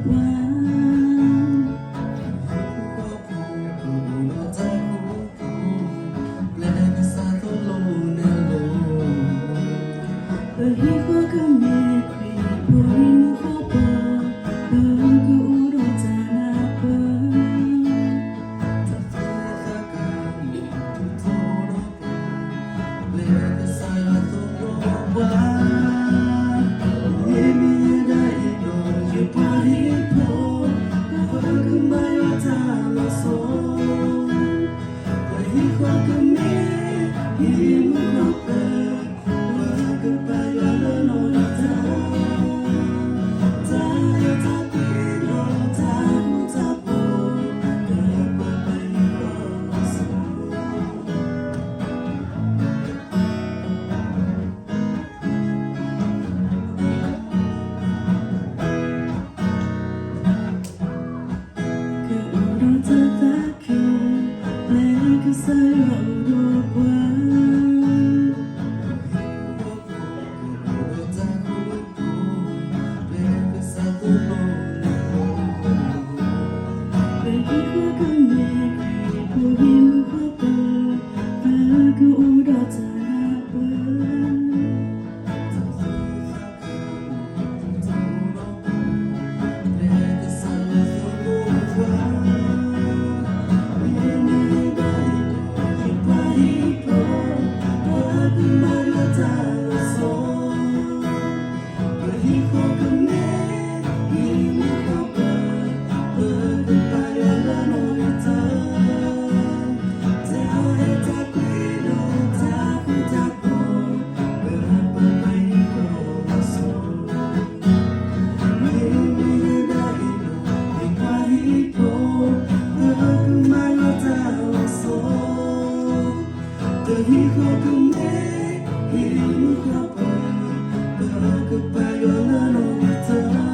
ပှၤ ပအိၣ်ဒီးတၢ်ဃူ ပျဲကစၢ်သိၣ်လိနဲၣ်လိၤ, ပဟံၣ်ဃီကမ့ၢ်ခရံာ်ဖိဟံၣ်မူဃီပၢၤ, ပကအိၣ်ဒီးတၢ်နၢ်ပၢၢ်, တၢ်သူၣ်သးကါ ထူၣ်ထီၣ်ဒီးပှၤ, ပျဲကစၢ်ယွၤသိၣ်လိပှၤ, မ့မ့ၢ်ယဲဒၣ်အံၤဒီးယပှၤဟံၣ်ဖိ, ပကမၤယွၤတၢ်လီၤဆီ, ပဟံၣ်ဃီကမ့ၢ် ဟံၣ်မူဃီပၢၤ, ပကပာ်ယွၤလၢနီၣ်ဂံၢ်တၢ်, တၢ်အဲၣ်တၢ်ကွံဒီးတၢ်ဃူတၢ်ဖိး, ပကပာ်ယွၤလၢနီၣ်ဂံၢ်တၢ် ကအိၣ်ဒီးတၢ်သးခု, ပျဲကစၢ်ယွၤအိၣ်ဒီးပှၤ, ပဟံၣ်ဃီကမ့ၢ်ခရံာ်ဖိဟံၣ်မူဃီပၢၤ, ပကအိၣ်ဒီးတၢ်နၢ်ပၢၢ် ပဟံၣ်ဃီကမ့ၢ် ဟံၣ်မူဃီပၢၤ, ပကပာ်ယွၤလၢနီၣ်ဂံၢ်တၢ်